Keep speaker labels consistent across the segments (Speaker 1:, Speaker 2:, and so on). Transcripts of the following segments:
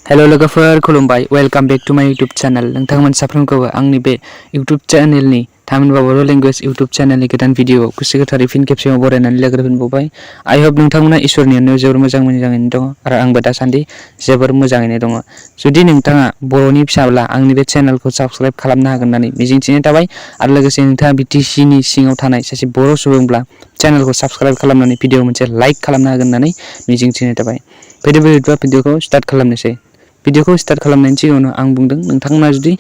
Speaker 1: Hello लोगोफोर खुलुमबाय welcome back to माय यूट्यूब चैनल नोंथांमोन साफ्रोमखौबो आंनि बे यूट्यूब चैनलनि थामहिनबा बर' लैंग्वेज यूट्यूब चैनलनि गोदान भिडिअ गोसो गोथारै फिन खेबसेबाव बरायनानै लाग्रोफिनबावबाय आई होप नोंथांमोना इसोरनि अननायाव जोबोर मोजाङैनो दङ आरो आंबो दासान्दि जोबोर मोजाङैनो दङ। जुदि नोंथाङा बर'नि फिसाब्ला आंनि बे चैनलखौ साबस्क्राइब खालामनो हागोन होननानै मिजिंथिनाय थाबाय आरो लोगोसे नोंथाङा BTCनि सिङाव थानाय सासे बर' सुबुंब्ला चैनलखौ साबस्क्राइब खालामनानै भिडिअ मोनसे लाइक खालामनो हागोन होननानै मिजिंथिनाय थाबाय। फैदो भिडिअखौ स्टार्ट खालामनोसै। भिडिअखौ स्टार्ट खालामनायनि सिगाङावनो आं बुंदों नोंथांमोना जुदि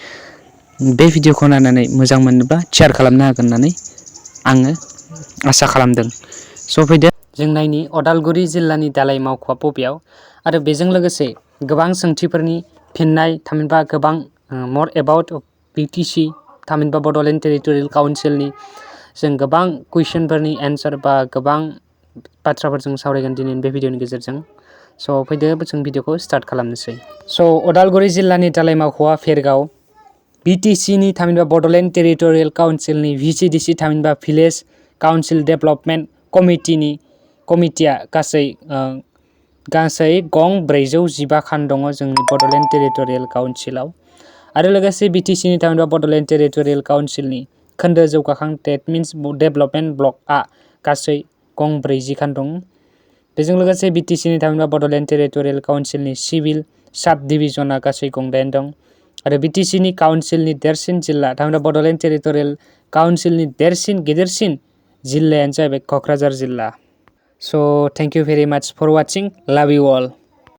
Speaker 1: बे भिडिअखौ नायनानै मोजां मोनोब्ला शेयार खालामनो हागोन होननानै आङो आसा खालामदों। स' फैदो जों नायनि उदालगुरि जिल्लानि दालाइ मावख'आ बबेयाव आरो बेजों लोगोसे गोबां सोंथिफोरनि फिननाय थामहिनबा गोबां मोर एबाउट BTC थामहिनबा बड'लेण्ड टेरिटरियेल काउन्सिलनि जों गोबां कुइसनफोरनि एन्सार बा गोबां बाथ्राफोर जों सावरायगोन दिनैनि बे भिडिअनि गेजेरजों। स' फैदो जों भिडिअखौ स्टार्ट खालामनोसै। स' उदालगुरि जिल्लानि दालाइ मावख'आ भेरगाव BTCनि थामहिनबा बड'लेण्ड टेरिटरियेल काउन्सिलनि VCDC थामहिनबा भिलेज काउन्सिल डेभेलपमेन्ट कमिटिया गासै गं 415 खान दङ जोंनि बड'लेण्ड टेरिटरियेल काउन्सिलाव आरो लोगोसे BTCनि थामहिनबा बड'लेण्ड टेरिटरियेल काउन्सिलनि खोन्दो जौगाखां डेट मिन्स डेभेलपमेन्ट ब्लकआ गासै गं 40 खान दं। बेजों लोगोसे BTCनि थामहिनबा बड'लेण्ड टेरिटरियेल काउन्सिलनि सिभिल साब डिभिजनआ गासै गं 8 दं आरो BTCनि काउन्सिलनि देरसिन जिल्ला थामहिनबा बड'लेण्ड टेरिटरियेल काउन्सिलनि गिदिरसिन जिल्लायानो जाहैबाय क'क्राझार जिल्ला। स' थेंक इउ भेरि माच फर वाचिं, लाभ इउ अल।